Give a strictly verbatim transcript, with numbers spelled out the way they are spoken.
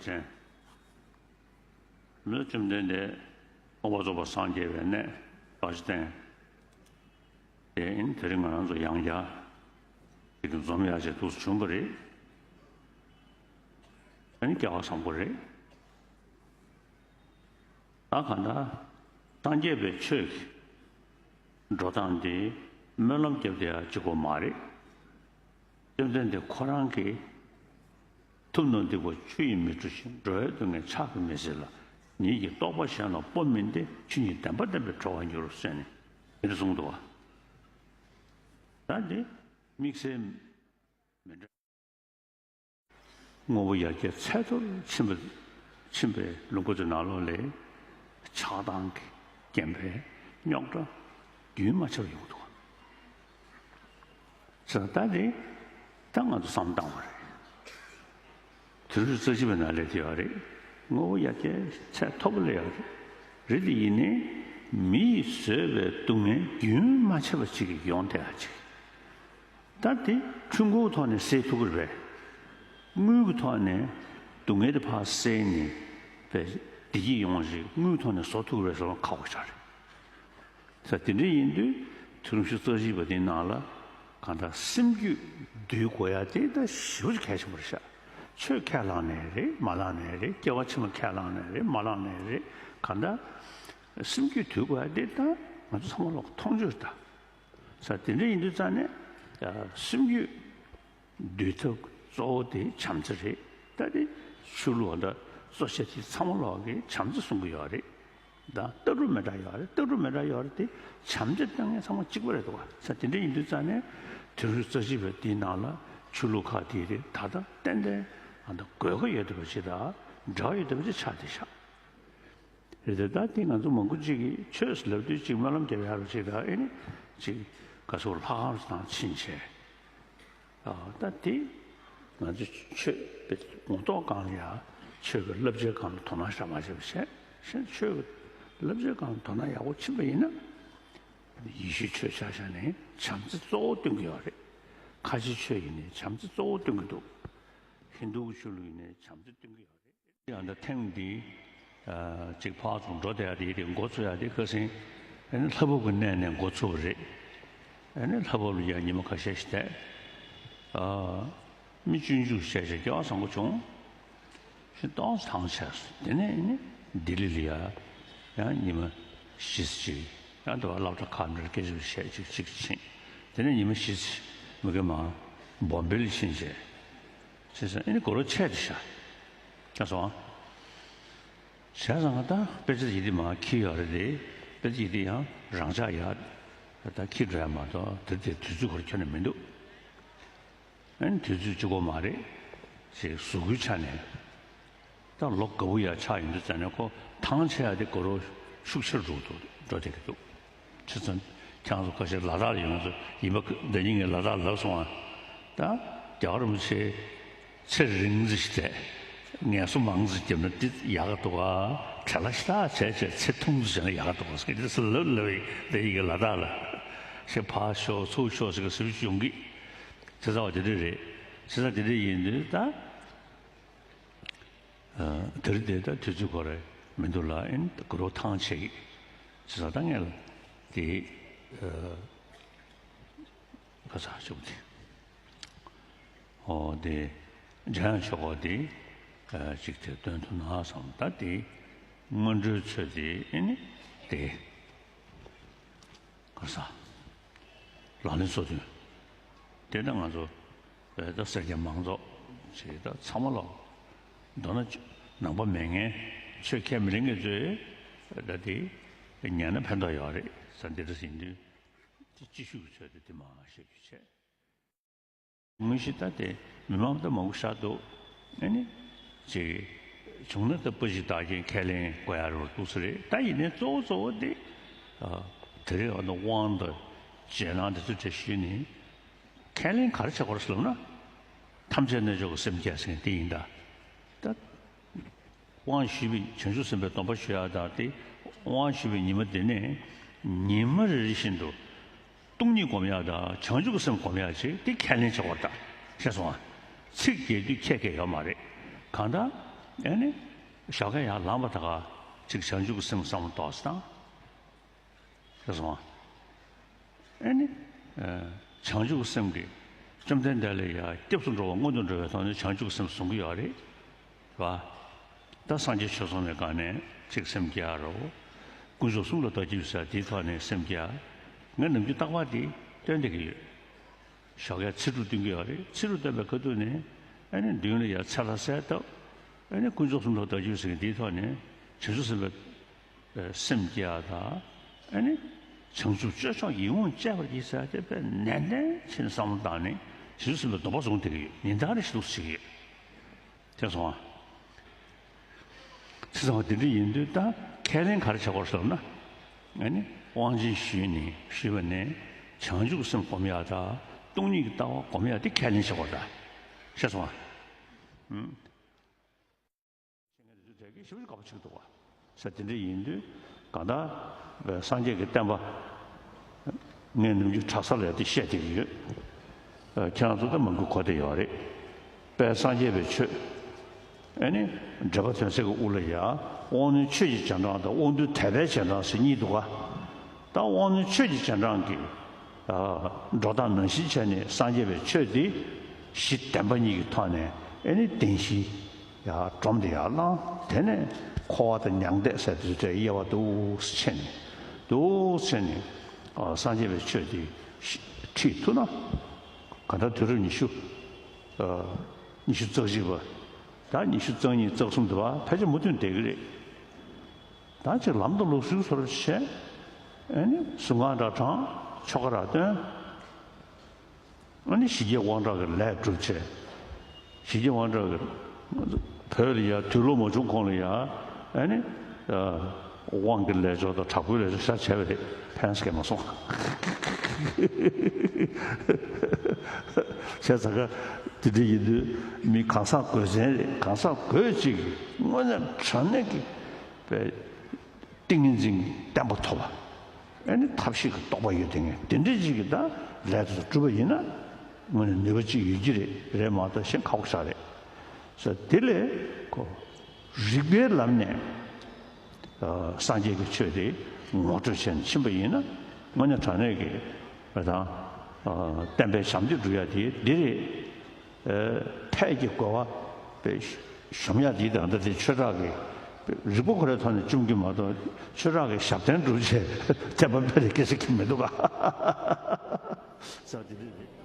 ཅན། མི་བཅོམ་ལྡན་འདས་འོག་མ་རྫོགས་པ་སངས་རྒྱས་པའི་གནས་བར་ཆད་བསྟན། དེ་ཨིན་དེ་རིང་ང་རང་ཚོ་ཡང་བསྐྱར་དེ་གི་འཛོམས་ཡག་ཅིག་འདུག་བྱུང་བ་རེད། ཨ་ནི་སྐལ་བ་བཟང་པོ་རེད། ད་གང་ལྟར་སངས་རྒྱས་པའི་ཆོས་ཀྱི་འགྲོ་སྟངས་འདི་སྨོན་ལམ་བརྒྱབ་བསྡད་ཡག་གཅིག་པོ་མ་རེད། བཅོམ་ལྡན་འདས་ཁོ་རང་གིས་ཐུབ་རྣམས་སྡིག་པ་ཆུ་ཡིས་མི་འཁྲུ་ཞིང་། འགྲོ་བའི་སྡུག་བསྔལ་ཕྱག་གིས་མི་སེལ་ལ། ཉིད་ཀྱི་རྟོགས་པ་གཞན་ལ་སྤོ་མིན་ཏེ། ཆོས་ཉིད་བདེན་པར་བསྟན་པས་གྲོལ་བར་འགྱུར་ཟེར་ནས་དེ་འདྲ་གསུངས་འདུག་བ། ད་འདི་དམིགས་བསལ་མི་འདྲ། དངོས་པོ་ཡར་རྒྱས་ཚད་མཐོར་ཕྱིན་པ་ཕྱིན་པའི་ལུང་པ་ཚོའི་ནང་ལོགས་ལས་ཆགས་སྡང་གི་རྐྱེན་པས་རྙོག་དྲ་རྒྱུན་མ་ཆད་པ་ཡོང་གི་འདུག་བ། ཟེར་ད་དེ་ད་ང་ཚོ་བསམ་བཏང་བ་རེད། དུས་རབས་རྩ་གཅིག་པའི་ནང་སླེབས་ཡོད་རེད། དངོས་པོ་ཡར་རྒྱས་ཚད་མཐོ་པོ་སླེབས་ཡོད་རེད། རེད་དེ་ཡིན་ནའི་མི་ཡིས་བཟོས་པའི་སྡུག་བསྔལ་རྒྱུན་མ་ཆད་པ་ཅིག་ཡོང་བསྡད་ཡ་ཅིག་ད་དེ་འཕྲུལ་འཁོར་ཐོག་ནས་སེལ་ཐུབ་ཀྱི་རེད་པས། དངུལ་གྱི་ཐོག་ནས་སྡུག་བསྔལ་དེ་ཕར་སེལ་ནས་པའི་བདེ་སྐྱིད་ཡོང་བ་ཞིག་དངུལ་ཐོག་ནས་བཟོ་ཐུབ་ཀྱི་རེད་ཟེར་བ་ཁག་པོ་ཞིག་རེད། ས་དེ་འདྲ་ཡིན་དུས་དུས་རབས་ཉི་ཤུ་རྩ་གཅིག་པ་དེའི་ནང་ལ་གང་ལྟར་སེམས་རྒྱུད་འདུལ་དགོས་ཡ་དེ་ད་ཞེ་པོ་ཅིག་གལ་ཆེན་པོ་རེད་ཤག་ཆོས་ཁས་བླངས་ནའི་རེད། མ་བླངས་ནའི་རེད། སྐྱེ་བ་ཕྱི་མ་ཁས་བླངས་ནའི་རེད། མ་བླངས་ནའི་རེད། གང་ལྟར་སེམས་རྒྱུད་འདུལ་དགོས་ཡ་དེ་ད་ང་ཚོ་ཚང་མ་ལོག་མཐོང་ཆོས་རེད་ད། ས་དེ་འདྲ་ཡིན་དུས་ཙང་ནས་ཡ་སེམས་རྒྱུད་འདུལ་ཐབས་གཙོ་བོ་དེ་བྱམས་བརྩེ་རེད། ད་དེ་ཆོས་ལུགས་འདི་གཙོ་ཆེ་དེ་ཚང་མ་ལོག་གིས་བྱམས་བརྩེ་གསུང་གི་ཡོད་རེད། ད་ལྟ་གྲུབ་མི་འདྲ་ཡོད་རེད། ལྟ་གྲུབ་མི་འདྲ་ཡོད་རེད་དེ་བྱམས་བརྩེ་བཏང་མཁན་ཚང་མ་གཅིག་པ་རེད་འདུག་བ། ས་དེ་འདྲ་ཡིན་དུས་ཙང་ནས་དུས་རབས་རྩ་གཅིག་པའི་དེའི་ནང་ལ་ཆོས་ལུགས་ཁག་དེ་རེད་ད་ལྟ་ཏན་ཏན་ཨ་ད་དགོས་མཁོ་ཡོད་བསྡད་པ་ཞིག་དང་འབྲེལ་བ་ཡོད་བསྡད་པ་ཅིག་ཆགས་བསྡད་ཤག་རེད་དེ་ད་དེ་ང་ཚོ་མང་པོ་ཅིག་གིས་ཆོས་ཟེར་ལབ་དུས་ཅིག་སྨོན་ལམ་རྒྱབ་ཡག་རུ་ཅིག་དང་ཨེ་ནི་ཅིག་ག་ཚོད་ལྷ་ཁང་རུ་དང་ཕྱིན་བྱས། ཨ་ད་དེ་ང་ཚོ་ཆོས་པའི་ངོ་ཐོག་སྒང་ལ་ཡ་ཆོས་ཀྱི་བསླབ་བྱའི་སྒང་ལ་དོ་སྣང་བྱ་མ་བྱས་པ་བྱས་ཤིང་ཆོས་ཀྱི་བསླབ་བྱའི་སྒང་ལ་དོ་སྣང་ཡག་པོ་ཕྱིན་པ་ཡིན་ན་ཡེ་ཤུའི་ཆོས་ཆ་བཞག་ནས་བྱམས་བརྩེ་གཙོ་བོ་སྟོན་གྱི་ཡོད་རེད། ཁ་ཆེའི་ཆོས་ཡིན་ནའི་བྱམས་བརྩེ་གཙོ་བོ་སྟོན་གྱི་འདུག་ཧིན་དུའི་ཆོས་ལུགས་ཡིན་ནའི་བྱམས་བརྩེ་སྟོན་གྱི་ཡོད་རེད། ཡང་ད་ཐེངས་འདི་ཨ་ཅིག་ཕར་ཚུར་འགྲོ་བསྡད་ཡ་དེ་དེ་འགོ་ཚུགས་ཡ་དེ་ཁ་སང་ཨ་ནི་ལྷ་བབས་ཀྱི་གནས་ནས་འགོ་ཚུགས་པ་རེད། ཨ་ནི་ལྷ་བབས་ལ་ཡ་ཉི་མ་ཁ་ཤས་ཤིག་བསྡད། ཨ་མི་སྤྱོད་འཇུག་བྱས་བྱས་སྐལ་བ་བཟང་པོ་བྱུང་། ཤིང་ཏོག་ཐང་ཆད་སོང་། དེ་ནས་ཨ་ནི་ལྡི་ལི་ལ་ཡ་ཡང་ཉི་མ་བཞི་ཙམ་ཅིག་ཡང་དེ་བ་སློབ་གྲྭ་ཁག་འདྲ་སྐད་ཆ་བཤད་ཅིག་ཅིག་ཕྱིན། དེ་ནས་ཉི་མ་བཞི་ཙམ་མི་དགེ་མང་བོམ་བེ་ལ་ཕྱིན་བྱས། བྱས་ཙང་ཨ་ནི་གོ་ལོ་ཆད་དེ་ཤག་ཆད་སོང་། བྱས་ཙང་ད་དཔེ་ཆ་ཡི་དེ་མར་འཁྱེར་ཡོད་རེད་དེ། དཔེ་ཆ་ཡི་དེ་ཡང་རང་འཇགས་ཡ་ད་འཁྱེར་འགྲོ་ཡ་མ་གཏོགས་དེ་དེ་དུས་ཚོད་ཁོ་ར་ཁྱོན་ནས་མི་འདུག་ཨ་ནི་དུས་ཚོད་གཅིག་པོ་མ་རེད། ཞེས་གཟུགས་པོའི་ཆ་ནས་ད་ལོ་དགའ་པོ་ཡ་ཆགས་ཡོང་དུས་ཙང་ནས་ཁོ་ཐང་ཆད་ཡ་དེ་གོ་ལོ་ཤུགས་ཆེར་འགྲོ་འདུག་འགྲོ་བསྡད་ཀྱི་འདུག་བྱས་ཙང་ཁྱེད་རང་ཚོ་ཁ་ཤས་ལ་དྭགས་ལ་ཡོང་ཚོ་ཡིན་པ་ཟླ་ཉིན་ངས་ལ་དྭགས་ལབ་སོང་ཨ། ད་རྒྱལ་བ་རིན་པོ་ཆེ་ཚེ་རིང་ཙི་ཞིག་བསྡད། ངལ་གསོ་མང་ཙི་བརྒྱབ་ན་འདི་ཡག་ག་འདུག་ག་བྲེལ་བ་ཞེ་དྲག་བྱས་བྱས་ཚེ་ཐུང་ཙི་བྱས་ན་ཡག་ག་འདུག་ག་ཟེར་གྱི་འདི་ལབ་ལབ་ཡིན་ད་ཡིན་གྱི་ལ་དྭགས་ལ་ཞེས་ཕར་ཤོག་ཚུར་ཤོག་ཟེར་གྱི་ཟེར་བ་ཞིག་ཡོང་གི། བྱས་ཙང་བ་དེ་འདྲ་རེད། བྱས་ཙང་དེ་འདྲ་ཡིན་དུས་ད། དེ་རིང་དེ་ད་དུས་ཚོད་ཁོ་རེ་མི་འདུག་ལ་ཨིན་གུ་རུ་ཐང་ཆད་ཀྱི། བྱས་ཙང་ད་ངས་ལ་དེ་ག་ས་ཤོག་དེ། ཨོ་དེ་འཇམ་དབྱངས་ཆོས་འཁོར་དེ་ཅིག་དེ་སྟོན་ཐུབ་ན་བསམ། ད་དེ་སྔོན་འགྲོའི་ཚོད་དེ་ཨེ་ནི་དེ་ག་ས་ལག་ལེན་སོ་བདུན་དེ་ད་ང་ཚོ་ད་སེར་སྐྱ་མང་ཚོགས་ཅིག་ད་ཚང་མ་ལོག་མདོར་ན་ནང་པ་མེད་མཁན་ཆོས་ཁས་མི་ལེན་མཁན་ཚོས་ད་དེ་ཉན་ན་ཕན་ཐོགས་ཡོད་རེད་ས་འདི་འདྲ་ཡིན་དུས་དེ་སྤྱི་ཤུགས་ཀྱི་ཚོད་དེ་དེ་མ་བཤད་རྒྱུ་བྱས། དངོས་གཞི་ད་དེ་མི་མང་ད་མང་པོ་ཤར་འདུག་ཨ་ནི་ཅིག་བྱུང་ན་ད་སྤུ་ཞིག་བདག་རྐྱེན་ཁས་ལེན་དགོས་ཡ་རེད་འདུག་ས་རེད། ད་ཡིན་ནའི་གཙོ་བོ་གཙོ་བོ་དེ་ཨ་དེ་རིང་ཨ་ནི་དབང་དང་རྗེས་གནང་དེ་ཚོ་དེ་ཞུས་ནས་ཁས་ལེན་ག་རེ་བྱེད་དགོས་རེད་ཟེར་ལབ་ན་ཐམས་ཅད་རྣལ་འབྱོར་གྱི་སེམས་བསྐྱེད་ཟེར་མཁན་དེ་ཡིན་ད། ད། དབང་ཞུས་པའི་བྱང་ཆུབ་སེམས་དཔའི་སྡོམ་པ་ཞུ་ཡག་དང་དེ་དབང་ཞུས་པའི་ཉི་མ་དེ་ནས་ཉི་མ་རེ་རེ་བཞིན་དུ་སྟོང་ཉིད་སྒོམ་ཡག་དང་བྱང་ཆུབ་ཀྱི་སེམས་སྒོམ་ཡག་ཅིག་དེ་ཁས་ལེན་བྱེད་དགོས་རེད་ད། ཤེས་སོང་ཨ། ཚིག་རྒྱས་བསྡུས་ཁྱད་ཁྱད་ཡོད་མ་རེད། གང་ལྟར་ ཨེ་ནི་ཞོགས་ཀས་ཡར་ལངས་པ་ད་ག་ཅིག་བྱང་ཆུབ་ཀྱི་སེམས་བསམ་བློ་གཏོང་ཟེར་དང་། ཤེས་སོང་ཨ། ཨེ་ནི། ཨ། བྱང་ཆུབ་ཀྱི་སེམས་ཀྱིས་བཅོམ་ལྡན་འདས་ལ་ཡ་སྐྱབས་སུ་འགྲོ་བ་སྔོན་དུ་འགྲོ་བའི་ཐོག་ནས་བྱང་ཆུབ་ཀྱི་སེམས་བཟུང་གི་ཡོད་རེད། རེད་བ། ད་སངས་རྒྱས་ཆོས་ཚོགས་ནས་གང་ནས་ཅིག་སེམས་བསྐྱེད་རོ། དཀོན་མཆོག་གསུམ་ལ་བདག་གཅེས་ཡོད་ཟེར་དེའི་ཐོག་ནས་སེམས་བསྐྱེད། ངས་ནམ་རྒྱུན་རྟག་པར་དེ་སྟོན་བསྡད་ཀྱི་ཡོད། ཞོགས་ཀས་ཚིག་འབྲུ་འདོན་གྱི་ཡོད་རེད། ཚིག་འབྲུ་འདོན་པའི་ཁ་ཐུག་ནས་ཨ་ནི་མདུན་ལ་ཡ་ཚེ་ལྷ་གསལ་བཏབ། ཨ་ནི་དཀོན་མཆོག་གསུམ་ལ་བདག་གཅེས་ཡོད་ཟེར་མཁན་དེའི་ཐོག་ནས་བྱང་ཆུབ་སེམས་དཔའི་སེམས་བསྐྱེད་ཡ་དང་། ཨ་ནི་བྱང་ཆུབ་སྤྱོད་མཆོག་ཡིད་འོང་སྤྱད་པར་བགྱི་ཟེར་དེ་དཔེ་ནན་ཏན་བྱས་ནས་བསམ་བློ་བཏང་ནས་བྱང་ཆུབ་སེམས་དཔའི་སྡོམ་པ་བཟུང་བསྡད་ཀྱི་ཡོད། ཉིན་ལྟར་རེ་ཞིག་འདུག་སེ་བྱེད་ཀྱི་ཡོད། དེ་སོང་ཨ། ཚེ་ཚང་བ་དེ་འདྲ་ཡིན་དུས་ད་ཁས་ལེན་ག་རེ་བྱེད་དགོས་ཟེར་ན། ཨ་ནི་དབང་ཆེན་ཞུས་ནས་ཞུས་པ་ནས་བྱང་ཆུབ་སེམས་སྒོམ་ཡག་དང་སྟོང་ཉིད་ཀྱི་ལྟ་བ་སྒོམ་ཡག་དེ་ཁས་ལེན་བྱེད་དགོས་ད། ཤེས་སོང་ཨ། ཨུམ། ཁྱེད་ངས་དེ་ཚོའི་གྲས་ཀྱིས་ཞེ་པོ་ཅིག་དགའ་པོ་བྱེད་ཀྱི་འདུག་བ། ས་དེ་འདྲ་ཡིན་དུས་གང་ལྟར་སངས་རྒྱས་ཀྱི་བསྟན་པ་ངས་ནམ་རྒྱུན་གྲྭ་ས་ལ་དེ་བཤད་བསྡད་ཀྱི་ཡོད། ཨ། ཁྱེད་རང་ཚོ་ད་མང་པོས་གོ་བསྡད་ཡོད་རེད། དཔལ་སངས་རྒྱས་པའི་ཆོས། ཨ་ནི་འགྲེལ་པ་དོན་གསལ་གྱི་དབུ་ལ་ཡ་དབང་རྣོན་ཆོས་ཀྱི་རྗེས་འབྲང་དང་དབང་རྟུལ་དད་པའི་རྗེས་འབྲང་ཟེར་གཉིས་འདུག་ག། ད་དབང་རྣོན་ཆོས་ཀྱི་རྗེས་འབྲང་གི་ཨ། འགྲོ་སྟངས་ནང་བཞིན་བྱས་ནས་སངས་རྒྱས་པའི་ཆོས་དེ་གཞི་བདེན་པ་གཉིས་ཀྱི་ཐོག་ནས་ཨེ་ནི་བདེན་བཞི་ཡར་སྒྲོམ་དེ་ཡར་བླངས། དེ་ནས་འཁོར་བ་དང་མྱང་འདས་ཟེར་དུས་དེ་དབྱེ་བ་འདུག་སེ་ཕྱེ་ནས། འདུག་སེ་ཕྱེ་ནས་ཨ། སངས་རྒྱས་པའི་ཆོས་དེ་ཁྲིད་ཐུབ་ན་གང་ལྟར་དུས་རབས་ཉི་ཤུ། ཨ། ཉི་ཤུ་རྩ་གཅིག་པ། ད་ཉི་ཤུ་རྩ་གཉིས་རྩ་གསུམ་དུ་བ་ཕལ་ཆེར་མུ་མཐུད་བསྡད་ཀྱི་རེད། ད་ཅིག་ལམ་དང་ལུགས་སྲོལ་སོར་བྱས། ཨ་ནི་གཟུངས་སྔགས་འདྲ་བགྲངས། ཆོ་ག་འདྲ་བཏོན། ཨ་ནི་ཞི་རྒྱས་དབང་དྲག་གི་ལས་སྒྲུབ་བྱས། ཞི་རྒྱས་དབང་དྲག་གི་བོད་ལ་ཡ་དུས་ལོག་མ་བྱུང་གོང་ལ་ཡ། ཨ་ནི་ཨ། དབང་གི་ལས་སྦྱོར་དང་དྲག་པོའི་ལས་སྦྱོར་ཤ་བྱས་པ་རེད། ཕན་སྐྱེས་མ་སོང་། བྱས་ཙང་ཀ་དེ་འདྲ་ཡིན་དུས་མི་གང་ཟག་དགོས་ཚན་རེད། གང་ཟག་དགོས་ཅིག་དངོས་གནས་དྲང་གནས་ཀྱི་པའི་ཏིང་ངེ་འཛིན་གྱི་བརྟན་པ་ཐོབ་པ། ཨ་ནི་ཐབས་ཤེས་ཀྱི་རྟོགས་པ་ཡོད་དེ་ངས་དེ་འདྲའི་ཅིག་གི་ད་ལས་དེ་ཚོ་བསྒྲུབས་པ་ཡིན་ན་དངོས་གནས་ནུས་པ་ཅིག་ཡོད་ཀྱི་རེད། རེད་མ་གཏོགས་གཞན་ཁག་པོ་ཞིག་རེད། ས་དེ་ལས་ཁོ་རིགས་པའི་ལམ་ནས་ཨ། སངས་རྒྱས་ཀྱི་ཆོས་དེ་ངོ་སྤྲོད་བྱས་ནས་ཕྱིན་པ་ཡིན་ན་དངོས་གནས་དྲང་གནས་ཀྱི་ཨ། དང་ཨ། བསྟན་པའི་ཞབས་འདེགས་སྒྲུབ་ཡ་དེ་འདི་རེད། ཨ། ཕས་ཀྱི་རྒོལ་བ་པའི་ཞོམ་ཡ་དེ་དང་ད་དེ་ཆོས་གྲགས་ཀྱི་རིགས་པ་ཁོ་རའི་ཐོག་ནས་བཅོམ་གྱི་མ་གཏོགས་ཆོས་གྲགས་ཀྱི་ཞབས་བརྟན་སྒྲུབ་བྱས་དད་པ་སྤེལ་རེ་སྐད་ཆ་གི་མི་འདུག་ག། ས་དེ་འདྲ་རེད།